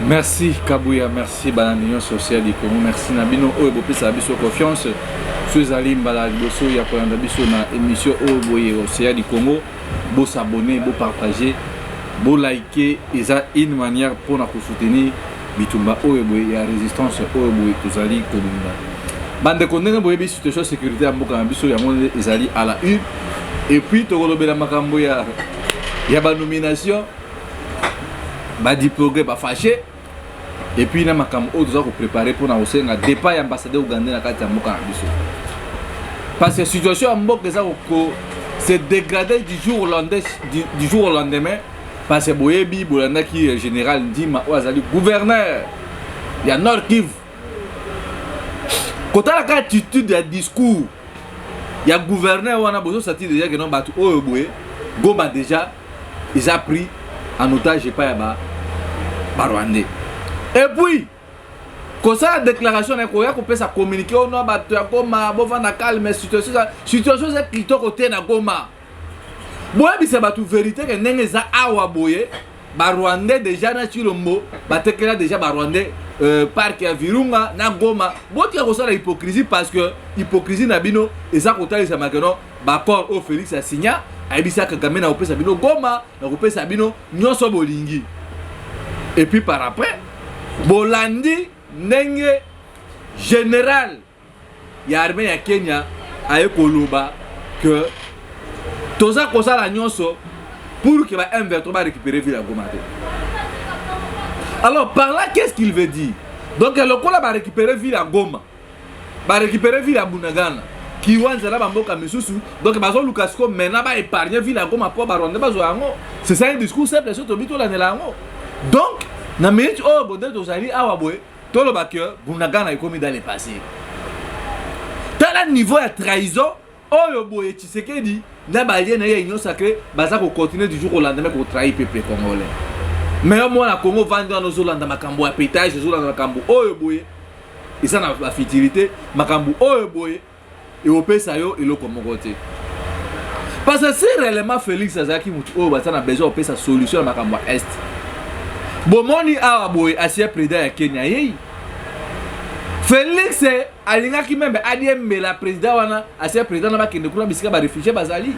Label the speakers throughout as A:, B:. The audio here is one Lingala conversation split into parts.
A: Merci Kabuya, merci balandi nyonso ya du Congo, merci na bino oyo bopesaka biso confiance. So ezali mbala liboso ya kolanda biso na émission oyo boye Océan du Congo, bo s'abonner, bo partager, bo liker, eza une manière mpona kosoutenir bitumba oyo boye ya résistance oyo boye tozali kobunda. Bandeko, ndenge boyebi situation sécurité ya mboka na biso, yango nde ezali à la une. Et puis tokolobela makambo ya banomination, badiprogrès bafâché, et puis na makambo oyo toza kopréparer mpona kosenga départ ya ambassadeur ougandais na kati ya mboka na biso, parce que situation ya mboka eza ko se dégrader du jour au lendemain, du jour au lendemain, parce que boyebi, bolandaki général Ndima oyo azali gouverneur ya Nord Kivu, kotalaka attitude ya discours ya gouverneur wana, bozosati déjà ke non, bato oyo boye, Goma déjà eza pris en otage epai ya barwandais. Et puis kosala déclaration na koya kopesa communiqué ono, bato ya Goma bovanda calme, situation eza kitoko te na Goma. Boyebisa bato vérité ke ndenge eza awa boye, barwandais déjà na Chilombo batekela déjà barwandais parc ya Virunga na Goma. Botika kosala hypocrisie, parce que hypocrisie na bino eza kotalisama ke non, baaccord oyo Félix asigna, ayebisa Kagame na kopesa bino Goma, na kopesa bino nyonso bolingi. Et puis par après bolandi ndenge général ya armée ya Kenya aye koloba que toza kosala nyonso pour que ba M23 barécupérer ville ya Goma te. Alors par là, qu'est-ce qu'il veut dire? Donc lokola barécupérer ville ya Goma, barécupérer ville ya Bunagana, Kiwanza na bamboka misusu, donc bazoluka siko maintenant baépargne ville ya Goma mpo barwandais bazwa yango. C'est ça, un discours simple. So tobi tolandela yango. Donc na minute oyo bonde tozali awa boye, toloba ke Bunagana ekomi dans le passé. Tala niveau ya trahison oyo boye Tshisekedi na baalliés na ye ya Union sacrée baza kocontinue du jour au lendemain kotrahir peuple congolais. Mais yo mwana Congo, vandi wana, ozolanda makambo ya pétage, ozolanda makambo oyo boye eza na bafutilité, makambo oyo boye ekopesa yo eloko moko te. Parce que si réellement Félix azalaki motu oyo baza na besoin kopesa solution na makambo ya Est, bomoni awa boye ancien président ya Kenya yei, Félix alingaki même adiembela président wana, ancien président na bakende kuna bisika baréfugiés bazali.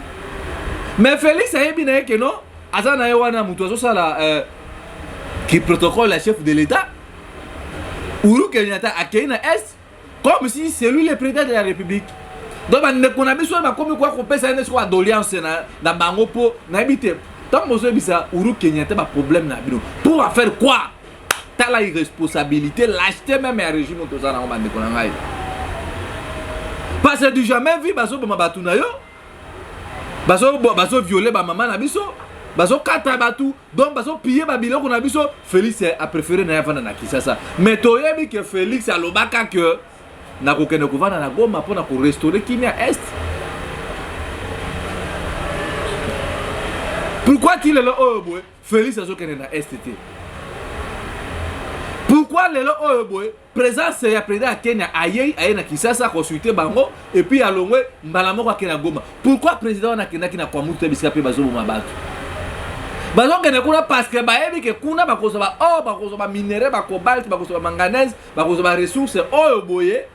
A: Mais Félix ayebi na ye ke non, aza na ye wana moto azosala ki protocole ya chef de l'État. Uhuru Kenyatta akei na Est comme si c'est lui le président de la République. Donc bandeko na biso oyo bakomi koya kopesa ye nde sikoyo adoléance na bango, mpo nayebi te ntango bozoyebisa Uhuru Kenyatta baproblème na bino pour faire quoi. Tala irresponsabilité, lâcheté même ya régime oyo toza nango, bandeko na ngai, parce que du jamais vu. Bazoboma bato na yo, bazoviole bamama na biso, bazokata bato, donc bazopiller babiloko na biso. Félix apréféré na ye avanda na Kinshasa. Mais toyebi ke Félix alobaka ke nakokende kovanda na Goma mpona korestaurer kimia Est. Pourquoi ti lelo oyo boye Félix azokende na Est te? Pourquoi lelo oyo boye présence ya président ya Kenya ayei, aye na Kinshasa consulte bango, et puis alongwe mbala moko akende na Goma? Pourquoi président wana akendaki na Kwamouth te, bisika mpe bazoboma bato? Bazokende kuna parce que bayebi ke kuna bakozwa ba or, bakozwa baminerai, bacobalt, bakozwa bamanganèse, bakozwa baressource oyo boye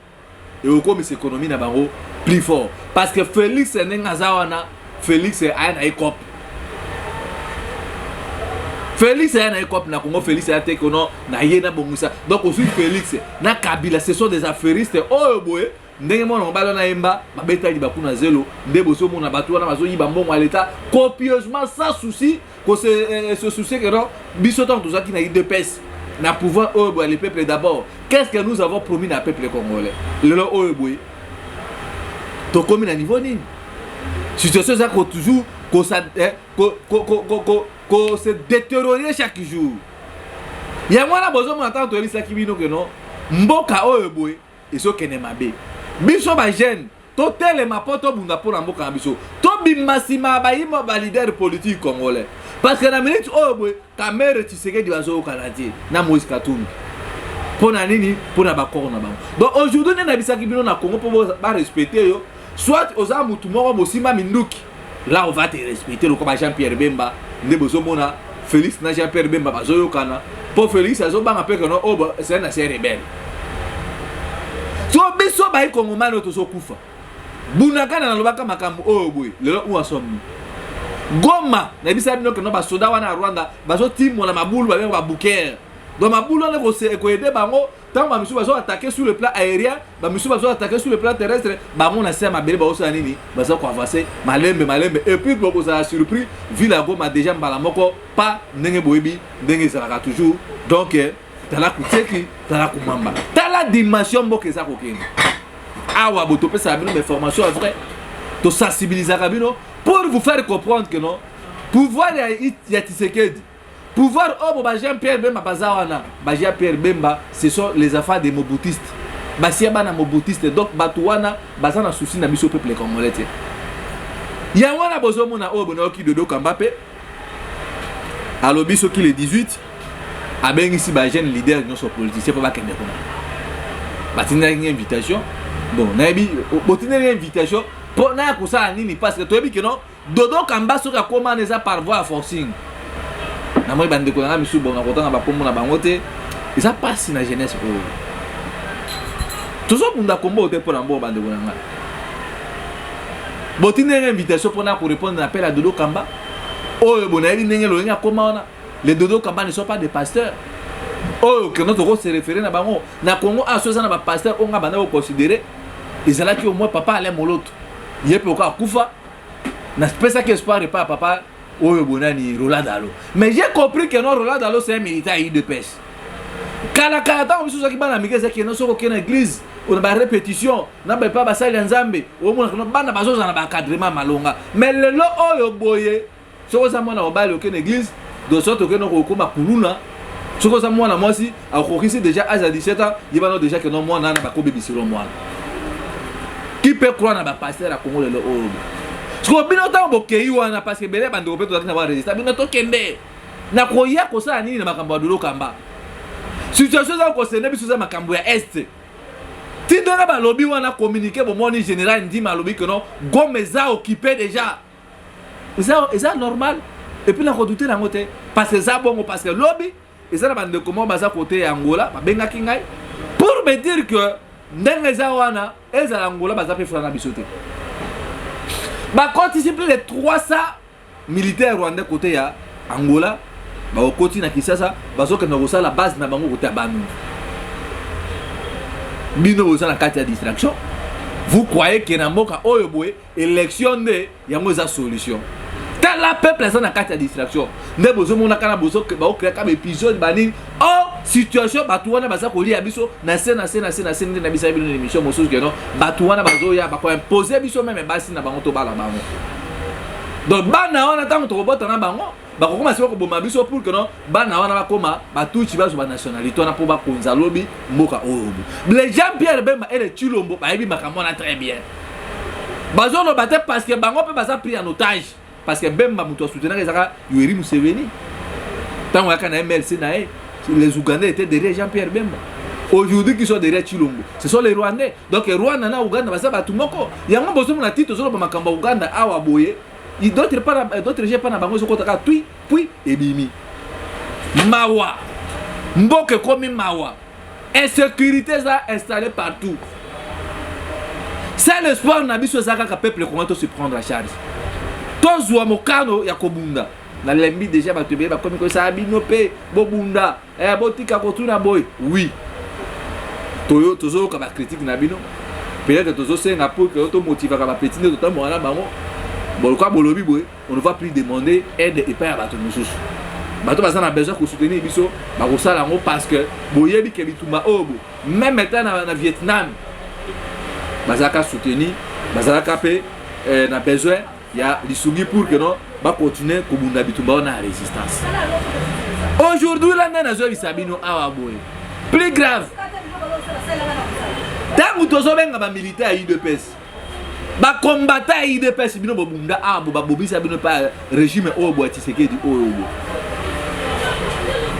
A: ekokomisa économie na bango plus fort. Parce que Félix ndenge aza wana, Félix aya na ye coop, Félix aya na ye coop na Congo. Félix aya te kono na ye nabongisa. Donc ozwi Félix na Kabila, ce sont des affairistes oyo boye. Ndenge mwana mobali wana yemba babetali bakuna zelo, nde bozomona bato wana bazoyiba mbongo ya l'État copieusement, sans souci kose se soucier que non, biso ntango tozalaki na UDPS na pouvoir oyo boye, le peuple d'abord, qu'est-ce que nous avons promis na peuple congolais? Lelo oyo boye tokomi na niveau nini? Situation eza ko toujours ko se détériorer chaque jour. Yango wana bozomona ntango toyebisaki bino ke non, mboka oyo boye ezokende mabe, biso bajeune totelema mpo tobunda mpo na mboka na biso, tobima nsima ya bayima baleader politique congolais. Parce que na minute oyo boye, Kamerhe, Tshisekedi bazoyokana te na Moïse Katumbi. Mpo na nini? Mpo na baaccord na bango. Donc aujourd'hui, nde nayebisaki bino, na Congo, mpo barespecte yo, soit oza mutu moko bosimba minduki, là on va te respecter, lokola ba Jean Pierre Bemba. Nde bozomona Félix na Jean Pierre Bemba bazoyokana, mpo Félix azobanga mpe que non, oyo c'est un ancien rebelle. So biso bayi Kongomani oyo tozokufa Bunagana, nalobaka makambo oyo boye. Lelo où en sommes-nous? Goma, nayebisa bino que non, basoda wana ya Rwanda bazotimola mabulu, babenga babukere. Donc mabulu wana ekoaider bango ntango bamisusu bazo attaquer sur le plan aérien, bamisusu bazo attaquer sur le plan terrestre. Bango na se ya mabele bazosala nini? Baza koavancer malembe malembe. Et puis bokozala surpris, ville ya Goma déjà mbala moko pa ndenge boyebi ndenge ezalaka toujours. Donc tala kutieki, tala kumamba, tala dimension mboka eza kokende awa. Bo topesaka bino bainformation ya vrai, tosensibilisaka bino pour vous faire comprendre que non, pouvoir ya Tshisekedi, pouvoir oyo ba Jean Pierre Bemba baza wana, ba Jean Pierre Bemba, ce sont les enfants des mobutistes, basia bana mobutiste. Donc bato wana baza na souci na biso peuple congolais te. Yango wana bozomona oyo bonayoki Dodo Kamba mpe alobi soki le 18 abengisi bajeune leader nyonso politicien mpo bakende kuna. Batindaki invitation. Bon, nayebi botindaki invitation mpo naya kosala nini, parce que toyebi que non, Dodo Kamba soki akóma wana eza par voie ya forcing. Namoni bandeko na nga misusu, bon, nakotanga bakombo na bango te. Eza mpasi na jeunesse oyo tozobunda kombo te mpo na mbongo. Bandeko na nga, botindaki invitation mpona korépondre na appel ya Dodo Kamba oyo bo nayebi ndenge lolenge akóma wana. Les Dodo Kamba ne sont pas des pasteurs oyo kendo tokose référer na bango na Congo. Aso eza na bapasteur oyo nga banda koconsidérer, ezalaki au moins papa Alain Moloto. Ye mpe oka akufa, napesaki espoir epai ya papa oyo bonani Roland Dalo. Mais j'ai compris que non, Roland Dalo, c'est un militant ya UDPS. Kala kala, ntango biso ozalaki bana mike, ezalaki no soki okende na église na barépétition na baepa basali ya Nzambe, omonaka no bana bazozala na baencadrement malonga. Mais lelo oyo boye, soki oza mwana mobali okende église, de sorte okende kokóma kuluna. Soki oza mwana mwasi, akokisi déjà âge ya 17 ans, yebana déjà que non, mwana wana bakobebiselo mwana. Qui peut croire na bapasteur ya Congo lelo oyo? Sikoyo bino ntango bokei wana, parce que ebele bandeko mpe tozalaki na baregistre, bino tokende na koya kosala nini na makambo ya Dodo Kamba? Situation eza koconcerner biso, eza makambo ya Est. Ti ndenge balobi wana communiqué, bomoni général Ndima alobi que non, Goma eza occupé déjà. Eza normal et puis nakodouter nango te, parce que eza bongo. Parce que lobi eza na bandeko moko baza kote ya Angola, babengaki ngai pour me dire que ndenge eza wana, ezala Angola baza mpe fula na biso te. Bakotisi plus de 300 militaires rwandais côté ya Angola, bakokoti na Kinshasa, bazokende kosala base na bango côté ya Bandundu. Bino boza na kati ya distraction. Vous croyez que na mboka oyo boye élection nde yango eza solution? Tala, peuple aza na kati ya distraction nde bozomona kana baocréaka baépisode banini. Or situation, bato wana baza kolia biso na se na se na se na se. Nde na bisa bino na émission mosusu que non, bato wana bazoya bakoimpose biso même basi na bango, tobala bango. Donc bana wana, ntango tokobota na bango, bakokoma sikoyo koboma biso pour que non, bana wana bakoma batuti, bazwa banationalité wana mpo bakonza lobi mboka oyo. Le Jean Pierre Bemba et le Tshilombo bayebi makambo wana très bien. Bazoloba te parce que bango mpe baza pris en otage, parce que Bemba, moto asoutenaka ezaka Yoweri Museveni. Ntango ayaka na MLC na ye, les Ougandais étaient derrière Jean Pierre Bemba. Aujourd'hui, qui sont derrière Tshilombo, ce sont les Rwandais. Donc Rwanda na Uganda baza bato moko. Yango bozomona ti tozoloba makambo ya Uganda awa boye, d'autres pas, d'autres jeux pas na bango ezokotaka tui puis ebimi. Mawa, mboka ekomi mawa, insécurité eza installé partout. Seul espoir na biso eza kaka peuple congolais to se prendre en charge, tozwa mokano ya kobunda. Nalembi déjà bato ebele bakomi kosala bino mpe bobunda, botika kotuna boye. Oui, tozoyoka bacritique na bino. Peut-être tozosenga pour que tomotivaka bapetits nde totamboka na bango. Bolokwa bolobi boye, on ne va plus demander aide epai ya bato mosusu. Bato baza na besoin kosoutenir biso, bakosala yango, parce que boyebi que bitumba oyo bo même eta na Vietnam bazalaka soutenir, bazalaka mpe na besoin ya lisungi pour que non, bacontinue kobunda bitumba wana ya résistance. Aujourd'hui la nde nazoyebisa bino awa boye, plus grave, ntango tozobenga bamilitaire ya UDPS, bakombata ya UDPS, bino bobunda awa bo babobisa bino mpa régime oyo bo ya Tshisekedi oyo bo.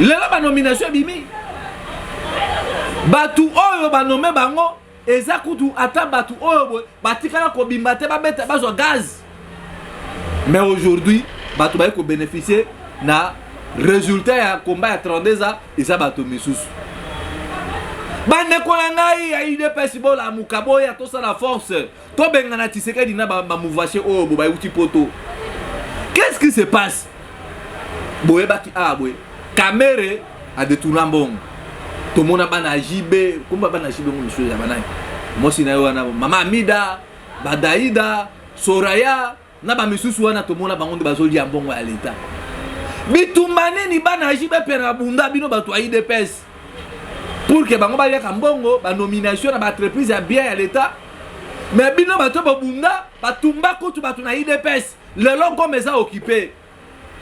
A: Lelo banomination ebimi, bato oyo banommer bango eza kutu ata bato oyo boye batikala kobimba te, babeta bazwa gaz. Mais aujourd'hui bato baye kobénéficier na Résultat ya combat ya 32 ans eza bato misusu. Bandeko na ngai ya UDPS, bolamuka, boya tosala force, tobengana Tshisekedi na bamouvancier oyo bo bayuti poto. Qu'est-ce qui se passe? Boyebaki awa boye Kamerhe adétourna mbongo, tomona bana JB komba, bana JB ngo misusu ya banani, mwasi na ye wana mama Amida, badaida Soraya na bamisusu wana, tomona bango nde bazolia mbongo ya leta. Bitumba nini bana JB mpe na bunda bino bato ya UDPS pour que bango baliaka mbongo, banomination na baentreprise ya bien ya leta? Mais bino bato bobunda, batumba kutu bato na UDPS. Lelo Goma eza occupé,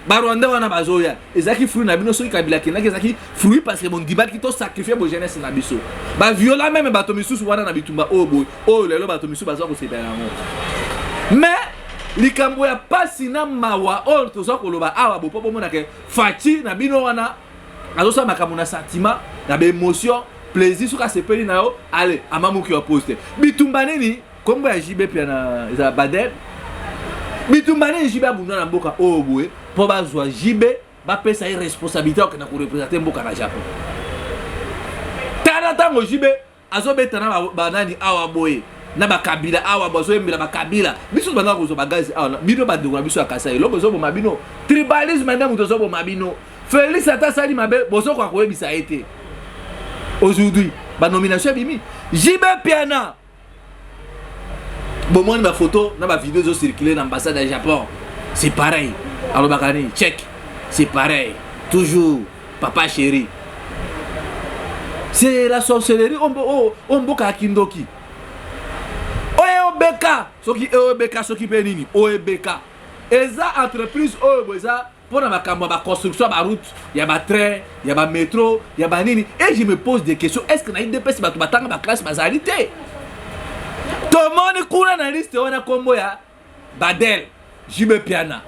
A: Barwandais wana bazoya, ezalaki fruit na bino. Soki Kabila akendaki, ezalaki fruit parce que bondimaki tosacrifie bojeunesse na biso, baviola même bato misusu wana na bitumba oyo boye oyo. Lelo bato misusu baza kosepela yango. Mais likambo ya pasi na mawa oyo toza koloba awa bo, mpo bomonake Fatshi na bino wana azosala makambo na sentiment, na baémotion, plaisir. Soki asepeli na yo, ale amamuki wa poste. Bitumba nini? Kombo ya JB pia na ezala Badel. Bitumba nini JB abunda na mboka oyo boye mpo bazwa JB, bapesa ye responsabilité akokenda koreprésenter mboka na Japon? Tala ntango JB azobeta na banani awa boye, na bakabila awa, bazoyembela bakabila. Biso banga kozwa bagazi awa. Bino bandeko na biso ya Kasai, eloko ezoboma bino tribalisme nde moto ezoboma bino. Félix ata asali mabe, bozokoka koyebisa ye te. Aujourd'hui banomination ebimi, JB Piana, bomoni bafoto na bavideo ezocircule na ambassade ya Japon. C'est pareil, alobaka nini? Check, c'est pareil toujours, papa chéri. C'est la sorcellerie oyo mboka ya kindoki oyo obeka, soki oyebeka, soki mpe nini oyebeka. Eza entreprise oyo bo eza mpona makambo ya baconstruction ya baroute, ya batrain, ya bamétro, ya banini. Et je me pose des questions: est ce que na UDPS bato batanga baclasse bazali te? Tomoni kuna na liste wana nkombo ya Badel JB Piana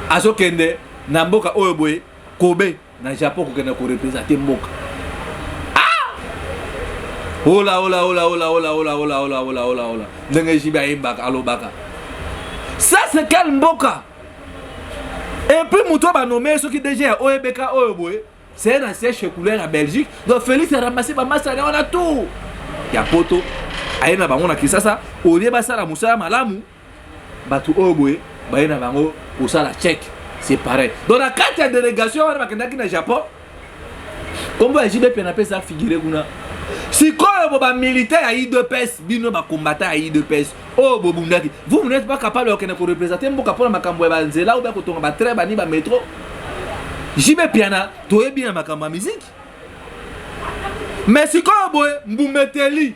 A: azokende na mboka oyo boye Kobe na Japon, kokende koreprésenter mboka. Ah! Ola ola ola ola ola ola ola ola ola ola ola, ndenge JB ayembaka, alobaka, ça c'est quel mboka? Et puis moto oyo banome soki DG ya oyebeka oyo boye, c'est un ancien chekouleur ya Belgique. Donc Félix aramasse bamasana wana tout ya poto, aye na bango na Kisasa. Olie basala mosala malamu, bato oyo boye baye na bango kosala check, c'est pareil. Donc na kati ya délégation wana bakendaki na Japon, nkombo ya JB mpe eza figure kuna. Sikoyo bo bamilitaire ya UDPS, bino bacombattant ya UDPS oyo bobundaki, vous, vous n'êtes pas capable ya kokende koreprésenter mboka mpona makambo ya banzela oyo kotonga batrain, bani, bamétro. JB Piana toyebi na makambo ya miziki. Mais sikoyo boye mbumeteli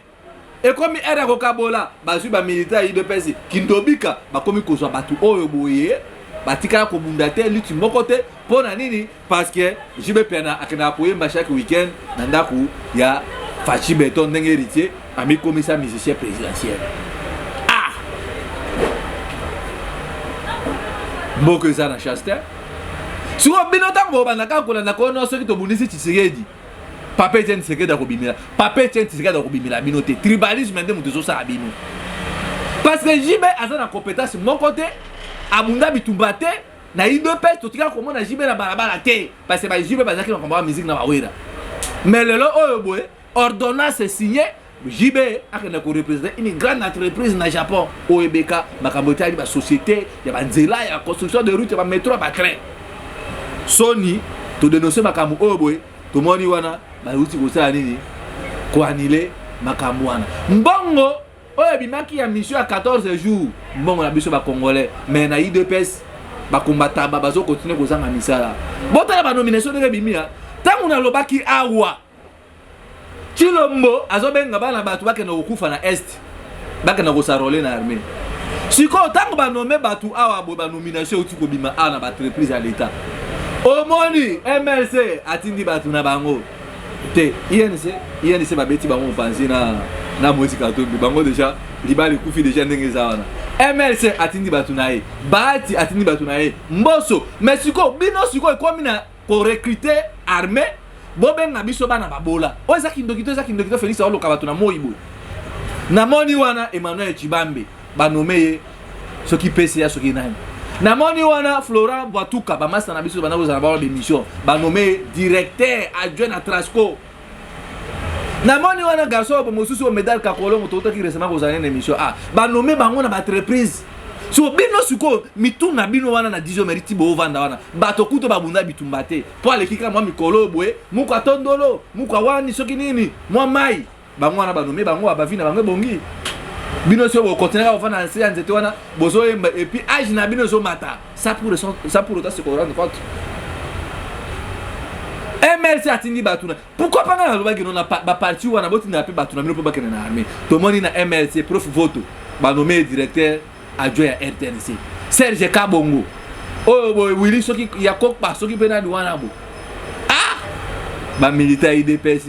A: ekomi ere ya kokabola, bazwi bamilitaire ya UDPS kindobika, bakomi kozwa bato oyo boye batikala kobunda te, lutte moko te. Mpo na nini? Parce que JB Piana akendaka koyemba chaque week-end na ndako ya Fatshi Béton, ndenge héritier amikomisa musicien présidentiel. Ah, mboka eza na chasse te. Sikoyo bino ntango bobanda kaka kolanda kono, soki tobundisi Tshisekedi, papa Etienne Tshisekedi akobimela, papa Etienne Tshisekedi akobimela bino te. Tribalisme nde moto ezosala bino, parce que JB aza na compétence moko te, abunda bitumba te na UDPS. Totikaka komona JB na balabala te, parce que ba JB bazalaki makambo ya musique na bawera. Mais lelo oyo boye, ordonnance signé, JB akende koreprésenter une grande entreprise na Japon oyo ebeka makambo etali basociété ya banzela, ya construction de route, ya bamétro, ya batrain. Soni todénonce makambo oyo boye, tomoni wana bauti kosala nini? Koannuler makambo wana. Mbongo oyo ebimaki ya mission ya 14 jours, mbongo na biso bacongolais. Mais na UDPS bakombataba bazokontinue kozanga misala. Botala banomination ndenge ebimi. Ya ntango nalobaki awa, Tshilombo azobenga bana bato bakende kokufa na Est, bakende kos'enrôler na armée. Sikoyo ntango banome bato awa boye, banomination euti kobima awa na baentreprise ya l'État, omoni MLC atindi bato na bango te. UNC, UNC babeti bango mopanzi na Moïse Katumbi, bango déjà libala ekufi déjà. Ndenge eza wana, MLC atindi bato na ye, Bahati atindi bato na ye, Mboso. Mais sikoyo bino, sikoyo ekomi na korecruter armée, bobenga biso bana babola. Oyo eza kindoki to eza kindoki to? Félix aoluka bato na moi boye. Namoni wana Emmanuel Chibambe, banome ye soki PCA, soki nani. Namoni wana Florent Bwatuka, bamasta na biso banda kozala bango bémission, banommé directeur adjoint na Trasco. Namoni wana garçon oyo mosusu oyo Medal Kakolongo, tokotaki récemment kozala na émission, ah, banommé bango na baentreprise. So bino sikoyo, mitu na bino wana na 10 meri ti boovanda wana, bato kuto babunda bitumba te, mpo aleki kaka mwa mikolo boye, muku atondolo, muku awani, soki nini, mwa mai, bango wana banommé bango, bavi na bango ebongi. Bino soki bokontinue kaka kofanda na se ya nzete wana, bozoyemba, et puis âge na bino ezomata ça pour autant se rendre compte. MLC atindi bato na, pourquoi pas? Nga nalobaki no na baparti wana, botindaka mpe bato na bino mpo bakende na armée. Tomoni na MLC prof Voto, banommé directeur adjoint ya RTNC. Serge Kabongo oyo boye, Wili soki ya Kokpa, soki mpe nani wana bo, ah, bamilitaire UDPS,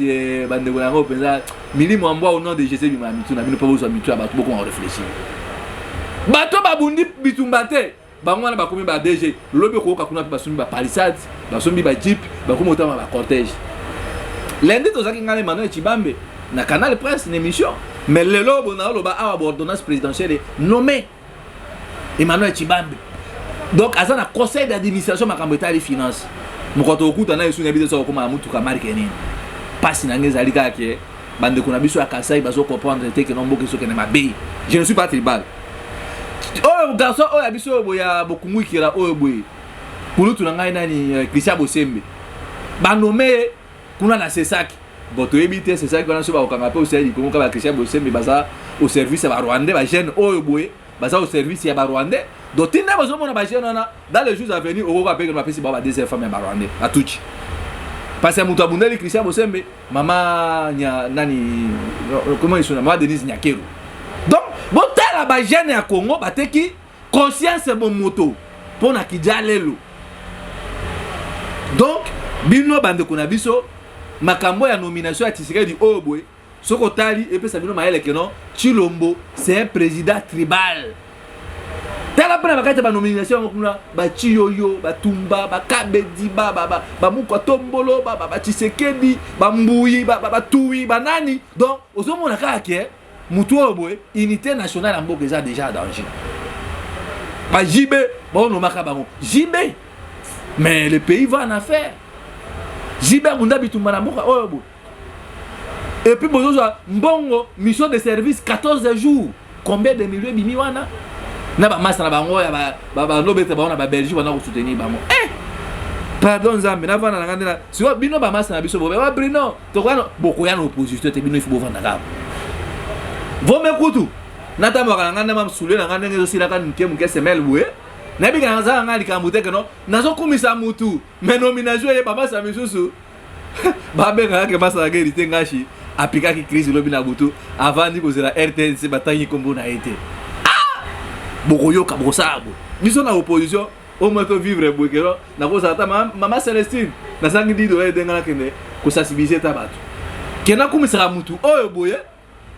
A: bandeko yango mpenza, milimo ya mbwa, au nom de Jésus, bima ya mitu na bino mpo bozwa mitu ya bato, bokoma korefléchir. Bato babundi bitumba te, bango wana bakomi ba DG. Lobi okoyoka kuna mpe basombi bapalisade, basombi bajeep, bakomi otama bacortège. Lundi tozalaki ngai na Emmanuel Chibambe na Canal Presse na émission, mais lelo bona oloba awa, baordonnance présidentielle nommé Emmanuel Chibambe, donc aza na conseil d'administration, makambo etali finance. Mokoto tokokuta na esu, nayebi te soki okóma na mutuka marque nini. Mpasi na ngai ezali kaka ke bandeko na biso ya Kasai bazocomprendre te ke no mboka ezokende mabe. Je ne suis pas tribal. Oyo garçon oyo ya biso oyo boye ya Bokungwikila, oyo boye kulutu na ngai nani, Christian Bosembe, banommé ye kuna na Sesaki. Bon, toyebi te Sesaki wana so bakokanga mpe osali likongo kaka. Bachristian Bosembe baza au service ya barwandais, bajeune oyo boye baza au service ya barwandais. Donc ntina bazomona bajeune wana, dans les jours à venir okoka mpe bapesi bango ba deuxième femme ya barwandais batuchi, parce que moto abundeli Christian Bosembe, mama nya nani, comment isona, mama Denise Nyakeru. Donc botala, bajeune ya Congo bateki conscience bomoto mpo na kija lelo. Donc bino bandeko na biso, makambo ya nomination ya Tshisekedi oyo boye, soki otali, epesa bino mayele ke non, Tshilombo, c'est un président tribal. Tala mpe na bakati ya banomination yango kuna, bachiyoyo, batumba, bakabedi, bamukwa tombolo, batshisekedi, bambuyi, batui, banani. Donc ozomona kaka ke mutu oyo boye, unité nationale ya mboka eza déjà danger. Bajibe baonomaka bango jibe, mais le pays va en affaire. Jibe abunda bitumba na mboka oyo boye, et puis bozozwa mbongo mission de service 14 jours, combien de millions ebimi wana na bamasa na bango ya bandobeta bango na babelgique, banda kosoutenir bango. Eh, pardon, Nzambe, navanda na nga nde sikoyo. Bino bamasa na biso bobe ba Brino, tokoya, bokoya na opposition te. Bino ifu bovanda kaka vome kutu. Natambaka na nga nde masule na nga ndenge ezosilaka moke moke semele boye. Nayebi ka naza na nga likambo te keno nazokumisa mutu, mais nomination ye, bamasa misusu babengaka ke masalaka Hérité Ngashi apikaki crise lobi na butu, avandi kozela RTNC, batangi nkombo na ye te. Ah! Bokoyoka, bokosala boye. Biso na opposition, au moins tovivre boye keno nakozala ata mama Celestine, nasangi dido edenga, nakende kosensibiliser ta bato ke nakumisaka mutu oyo boye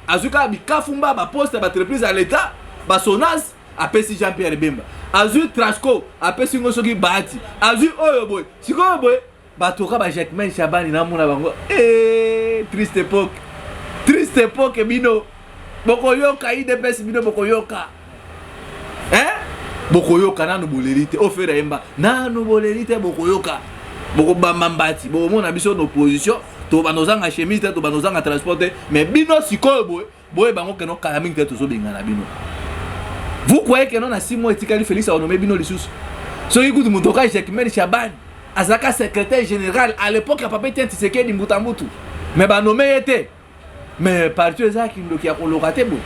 A: azwi kaka bikafumba, baposte ya baentreprise ya l'État, basonas apesi Jean Pierre Bemba, azwi Trasco apesi ngo, soki Bahati azwi oyo boye. Sikoyo boye bato ka ba Jacquemain Shabani, namona bango. Eh, triste époque, triste époque. Bino bokoyoka UDPS, bino bokoyoka, hein? Bokoyoka nanu boleli te, ofere yemba nanu boleli te, bokoyoka, bokobamba mbati, bokomona biso na opposition, tobanda ozanga chemise te, tobanda ozanga transport te. Mais bino sikoyo boye, boyeba yango keno kala mingi te tozobengana bino. Vous croyez keno na 6 mois etikali, Félix akonommer bino lisusu? Soki kutu moto oka Jacquemain Shabani azalaka secrétaire général à l'époque ya papa Etienne Tshisekedi Mbuta Mbutu, mais banommer ye te. Mais parti eza kindoki ya koloka te boye,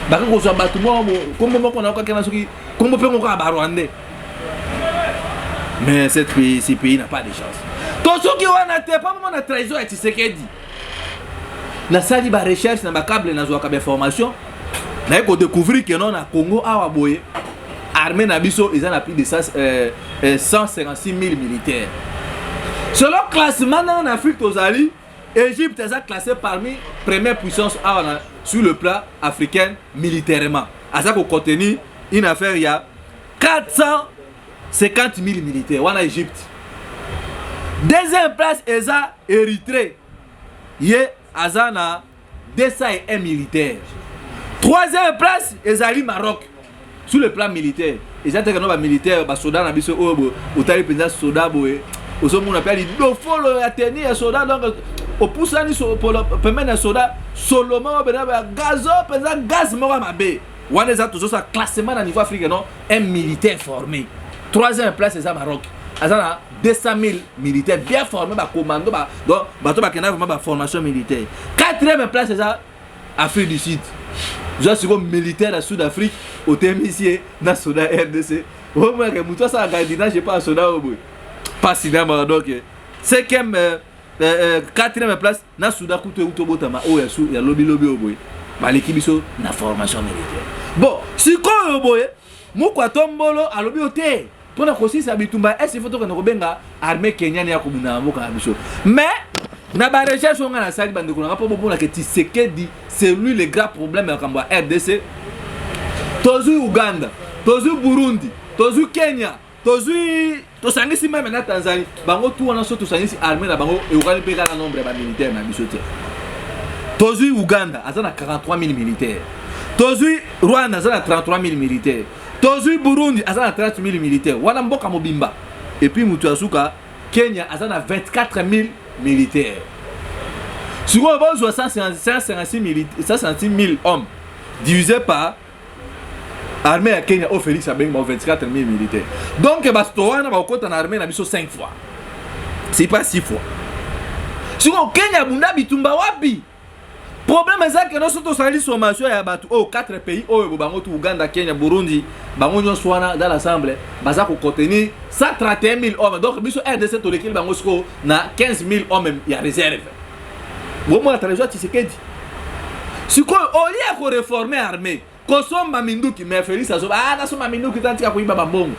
A: baki kozwa bato moko, kombo moko naokaki na soki kombo mpe moko ya barwandais. Mais cette pays, ce pays n'a pas de chance. To soki wana te, pa mona trahison ya Tshisekedi, nasali barecherche na bacable, nazwaka bainformation, naye kodécouvrir ke non, na Congo awa boye, armée na biso eza na plus de 156 000 militaires. Selon classement ndenge na Afrique tozali, Égypte eza classé parmi première puissance awa na, sur le plan africain militairement, aza kocontenir une affaire ya 450 000 militaires wana, Égypte. Deuxième place eza Érythrée, ye aza na 201 militaires. Troisième place ezali Maroc, sur le plan militaire. Eza te kano bamilitaire, basoda na biso oyo boye, otali mpenza soda boye, ozomona mpe lidofolo ya tenue ya soda. Donc opusani pembeni ya soda, solo moko mpenza ya gazo, mpenza gaz moko ya mabe wana. Eza tozosala classement na niveau Afrique, non, un militaire formé, troisième place eza Maroc, aza na 200 000 militaires bien formés, bacommando ba, donc bato bakenda vraiment baformation militaire. Quatrième place eza Afrique du Sud. Zwa sikoyo militaire ya Sud Afrique, otemisi ye na soda RDC, omonaka motu asala gardiennage epa ya soda oyo boye, pasi na maka. Donc cinquième, quatrième place na Soudan kutu euti obotama oyo ya lobilobi oyo boye, baleki biso na formation militaire. Bon, sikoyo boye mokwa tombolo alobi yo te mpona kosilisa bitumba est, faut tokende kobenga armée kenyane ya kobunda na mboka na biso. Mais na barecherche oyo ngai nasali, bandeko na nga, mpo bomonaka Tshisekedi, c'est lui le grand problème ya makambo ya RDC. Tozwi Uganda, tozwi Burundi, tozwi Kenya, tozwi, tosangisi même na Tanzanie, bango tu wana so tosangisi armée na bango, ekokani mpe kaka nombre ya bamilitaire na biso te. Tozwi Uganda, aza na 43 000 militaires. Tozwi Rwanda, aza na 33 000 militaires. Tozwi Burundi, aza na 30 000 militaires, wana mboka mobimba. Et puis moto ya suka, Kenya, aza na 24 000 militaires. Sikoyo bozwa 156 000 hommes divisé par armée ya Kenya oyo Félix abengi bango 24 000 militaires. Donc bato wana bakokɔta na armée na biso 5 fois, c'est pas 6 fois. Sikoyo Kenya abunda bitumba wapi? Problème eza ke nyonso tosali sommation ya bato oyo, 4 pays oyo, bango tu, Uganda, Kenya, Burundi, bango nyonso wana dans l'ensemble baza kocontenir 131 000 hommes. Donc biso RDC tolekeli bango sikoyo na 15 000 hommes ya réserve. Bomona trahison ya Tshisekedi. Sikoyo olie ya koreforme armée, kosomba minduki, mais Félix azoba: "Ah, nasomba minduki ta, ntika koyiba bambongo."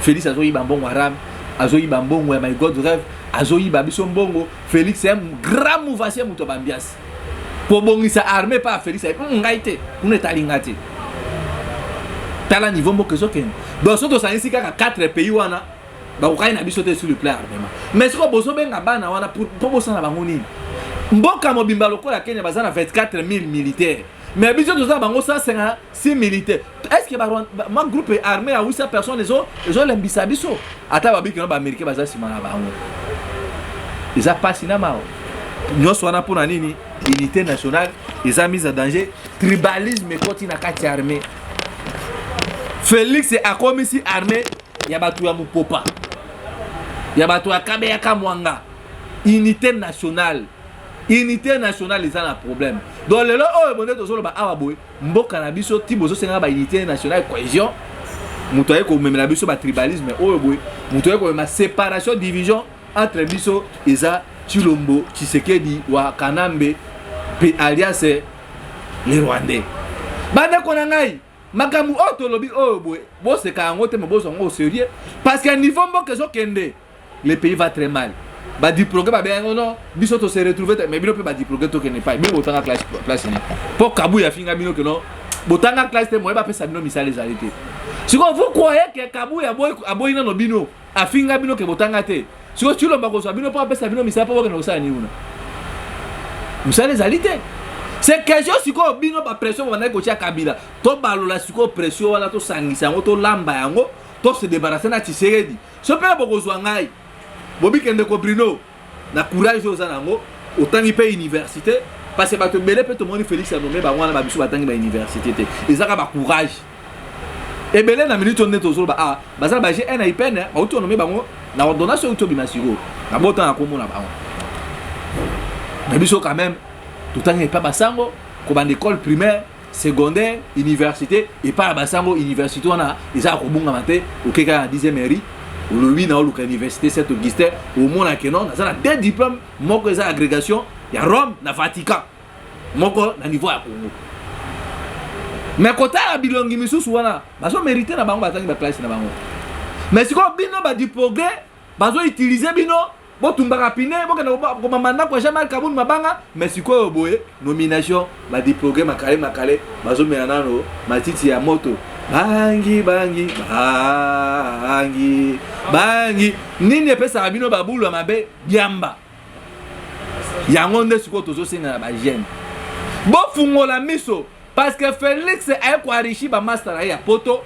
A: Félix azoyiba mbongo ya RAM, azoyiba mbongo ya My God Rêve, azoyiba biso mbongo. Félix un grand mouvancier, moto ya bambiasi. Kobongisa armée pa Félix, ngai te, kuna etali nga te. Tala niveau mboka ezokende. Donc so tosangisi kaka 4 pays wana, bakokani na biso te sur le plan armement. Mais sikoyo bozobenga bana wana mpo bosala bango nini? Mboka mobimba lokola Kenya baza na 24 000 militaires, mais biso toza na bango 156 militaires. Est ce que ma groupe armé ya 800 personnes ezolembisa biso? Ata babiki na baaméricain baza nsima na bango, eza mpasi na mawa. Nyonso wana mpona nini? Unité nationale eza mise en danger, tribalisme ekoti na kati ya armée. Félix akomisi armée ya bato ya mopopa, ya bato ya Kabeyaka Mwanga. Unité nationale, unité nationale eza na problème. Donc lelo oyo bonde tozoloba awa boye, mboka na biso ti bozosengaka baunité nationale, cohésion, moto aye komemela biso batribalisme oyo boye, moto aye komema séparation, division entre biso, eza Tshilombo Tshisekedi wa Kanambe mpe alias les Rwandais. Bandeko na ngai, makambo oyo tolobi oyo boye, boseka yango te, me bozwa yango au sérieux, parce que niveau mboka ezokende, le pays va très mal. Badiprogrès babengango non, biso tose retrouve te. Mais bino mpe badiprogrès, tokende pai? Bino botanga classe place nini? Mpo Kabuya afinga bino ke non, botanga classe te, moye bapesa bino misala ezali te. Sikoyo vous croyez ke Kabuya aboyi nano bino, afinga bino ke botanga te, sikoyo Tshilombo kozwa bino mpo apesa bino misala, mpo bokende kosala nini kuna? Mosala ezali te. C'est question sikoyo bino bapression babandaki kotia Kabila, tobalola sikoyo pression wana, tosangisa yango, tolamba yango, tose débarrasse na Tshisekedi. So mpe bokozwa ngai, bobikende ko Bruno na courage oyo oza nango, otangi mpe université, parce que bato ebele mpe tomoni Félix anome bango wana, babiso batangi bauniversité te, ezaka bacourage ebele. Na minute oyo nde tozoloba, ah, baza na ba G1 na IPN, bauti onome bango na ordonnance oyo tobima sikoyo na botanga komona bango. Mais biso quand même totangi epa basango, kobanda école primaire, secondaire, université epai ya basango. Université wana eza ya kobungama te. Okei kaka na 10e mairie, olobi na oluka université Saint Augustin, omona ke non, naza na deux diplôme, moko eza agrégation ya Rome na Vatican, moko na niveau ya Congo. Mais kotala bilongi misusu wana, bazomérite na bango, batangi baklasse na bango. Mais sikoyo bino badiprogrès bazoutilize bino, botumbaka pine, bokende komama ndako ya Jean-Marc Kabund mabanga. Mais sikoyo boye nomination, badiprogrès makale makale bazomela nano matiti ya moto, bangi bangi bangi bangi. Nini epesaka bino babulu ya mabe? Diamba. Yango nde sikoyo tozosenga na bajeune, bofungola miso, parce que Félix aye koenrichir bamaster na ye ya poto.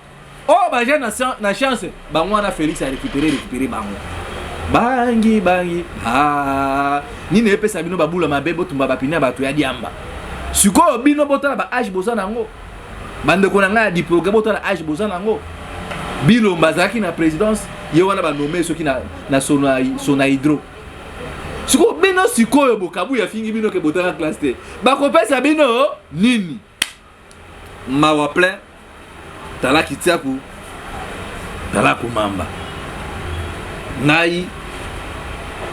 A: Oyo bajeune na chance bango wana, Félix a récupéré récupéré bango. Bangi bangi, ah, nini epesa bino babula mabe, botumba bapine ya bato ya diamba. Sikoyo bino botala ba âge boza nango, bandeko na ngai ya diplôme, botala âge boza nango. Bilomba azalaki na présidence, ye wana banome soki na sona hydro. Sikoyo bino, sikoyo bokabu afingi bino ke botanga classe te, bakopesa bino nini? Mawa plein. Tala kitiaku, tala komamba. Ngai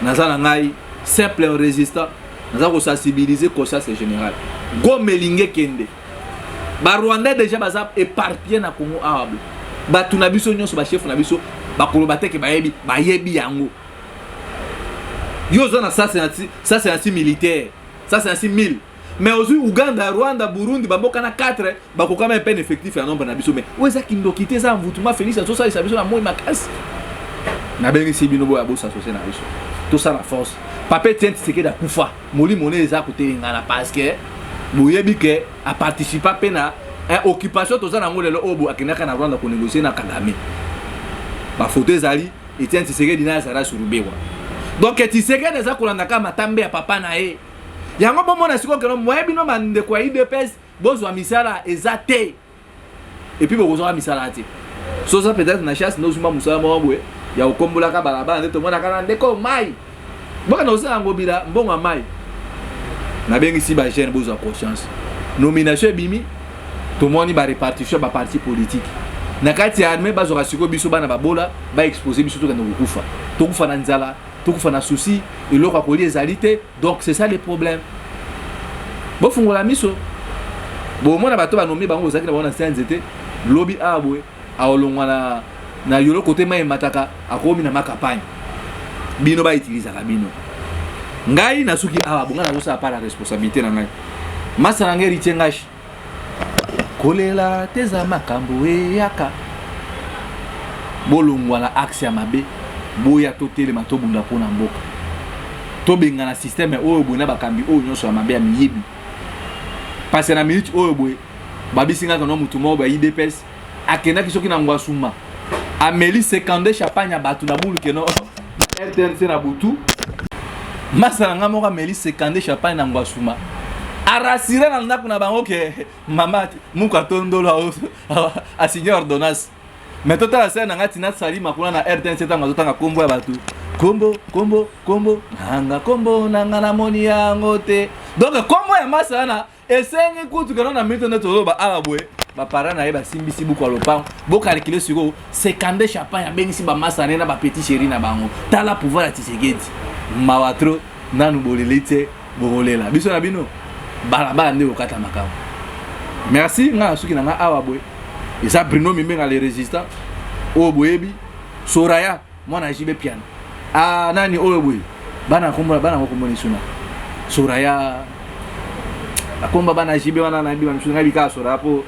A: naza na ngai simple résistant, naza kosensibiliser conscience générale. Goma elingi ekende, Barwandais déjà baza éparpillé na Congo awa. Bato na biso nyonso, bachef na biso bakoloba te ke bayebi, bayebi yango. Yo oza na 156 militaire, 156 000, mais ozwi Uganda, Rwanda, Burundi, bamboka na 4 bakokama peine effectif ya nombre na biso. Mais oyo eza kindoki te, eza mvutuma. Félix azosalisa biso na moi makasi. Nabengisi bino boya bosasose na biso, tosala force. Papa Etienne Tshisekedi akufa, molimo ne eza kotelengana, parce que boyebi ke aparticipa mpe na occupation toza nango lelo. Oyo akendaka na Rwanda konégocie na Kagame, bafoto ezali, Etienne Tshisekedi na azala Ruberwa. Donc Tshisekedi eza kolanda kaka matambe ya papa na ye. Yango bomona sikoyo keno moye bino bandeko ya UDPS bozwa misala eza te, et puis bokozwaka misala te. Soza peut-être na chasse, nozuma mosala moko boye ya kokombolaka balabala nde tomonaka na ndeko mai bokende kosala yango bila mbongo ya mai. Nabengisi bajeune, bozwa conscience. Nomination ebimi, tomoni barépartition ya baparti politique na kati ya armée. Bazwaka sikoyo biso bana babola, baexpose biso, tokende kokufa, tokufa na nzala, tokufa na souci, eloko ya kolia ezali te. Donc c'est ça le problème. Bofungola miso, bomona bato banome bango, ozalaki na bango na se ya nzete. Lobi awa boye aolongwa na yolo kote mai emataka, akomi na makapagne. Bino bautilisaka bino. Ngai nasuki awa. Bonga nazosala pa la responsabilité na ngai. Masa na ngai Héritier Ngashi, kolela te, eza makambo eyaka. Bolongwa na axe ya mabe, boya totelema, tobunda mpona mboka, tobengana système oyo boye na bakambi oyo nyonso ya mabe ya miyibi. Parce na minute oyo boye babisingaka no motu moko ba UDPS akendaki soki na Ngwasuma, ameli 52 champagne ya bato na buluke no na RTNC na butu. Masa na ngai moko ameli 52 champagne na Ngwasuma, arasire na ndako na bango ke mama muku atondolo, asigne ordonnance. Mais totala sere na ngai tina salima kuna na RTNC, ntango azotanga nkombo ya bato, kombo kombo kombo nanga, kombo nanga namoni yango te. Donc kombo ya masa wana esengi kutu keno na minute nde toloba awa boye, baparent na ye basimbisi buku ya lopango. Bocalculer sikoyo 52 champagne abengisi bamasa na ye na bapetit chéri na bango. Tala pouvoir ya Tshisekedi, mawa trop. Nanu boleli te, bokolela. Biso na bino balabala nde kokata makambo. Merci. Ngai na suki na ngai awa boye. Eza Bruno Mimbenga le résistant oyo boyebi, Soraya mwana Jibe Piano. Ah, nani oyo boye, bana kombo bana ngo kombo nisuna Soraya, akomba bana Jibe wana, nayebi bamisusu. Ngai bikaka Soraya mpo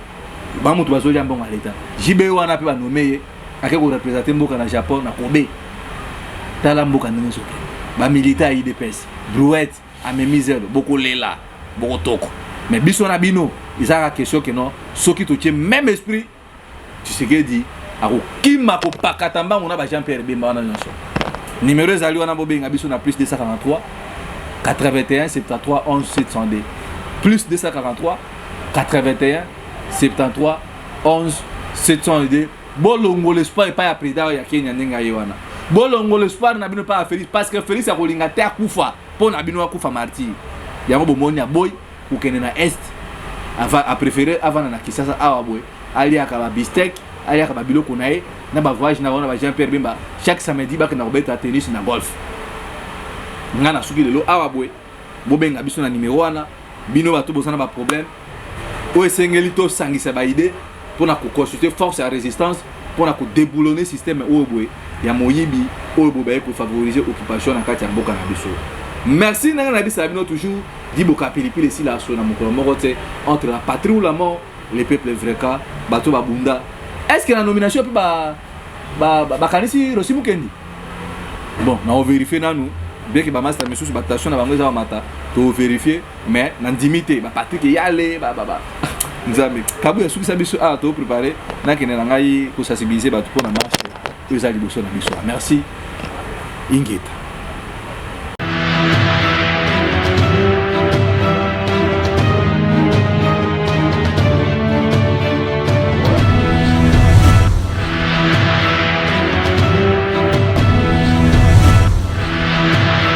A: bamutu bazolia mbongo ya leta. Jibe wana mpe banome ye, ake korepresente mboka na Japon na Kobe. Tala mboka ndenge soki bamilitaire ya UDPS brouette amemi zelo, bokolela, bokotoko. Mais biso na bino eza kaka question keno soki totie même esprit, Tshisekedi akokima kopakata mbango na ba Jean Pierre Bemba wana nyonso. Numéro ezali wana, bobenga biso na plus 243 81 73 11 702, plus 243 81 73 11 702. Bolongola espoir epai ya président ya Kenya ndenge aye wana. Bolongola espoir na bino epai ya Félix, parce que Félix akolinga te akufa mpo na bino, akufa martyr. Yango bomoni aboyi kokende na Est, apréféré avanda na Kinshasa awa boye, aliaka babistek, aliaka babiloko na ye na bavoyage na bango na ba Jean Pierre Bemba. Chaque samedi bakenda kobeta tennis na golf. Ngai nasuki lelo awa boye. Bobenga biso na nimero wana, bino bato boza na baproblème oyo esengeli tosangisa baidée mpona koconstituer force ya résistance, mpona kodéboulonner système oyo boye ya moyibi, oyo boye baye kofavoriser occupation na kati ya mboka na biso. Merci. Ndenge nayebisaka bino toujours, diboka pilipili esila so na mokolo moko te. Entre la patrie ou la mort, le peuple vreka. Bato babunda. Est ce que na nomination mpe bakanisi Rosi Mukendi? Bon, na ovérifie nanu bien ke bamaster misusu batation na bango eza bamata, tovérifie. Mais nandimi te, bapatrik Yale. Nzambe Kabuya asukisa biso awa. Toprépare, nakende na ngai kosensibiliser bato mpona marche oyo eza liboso na biso. Merci, ingeta.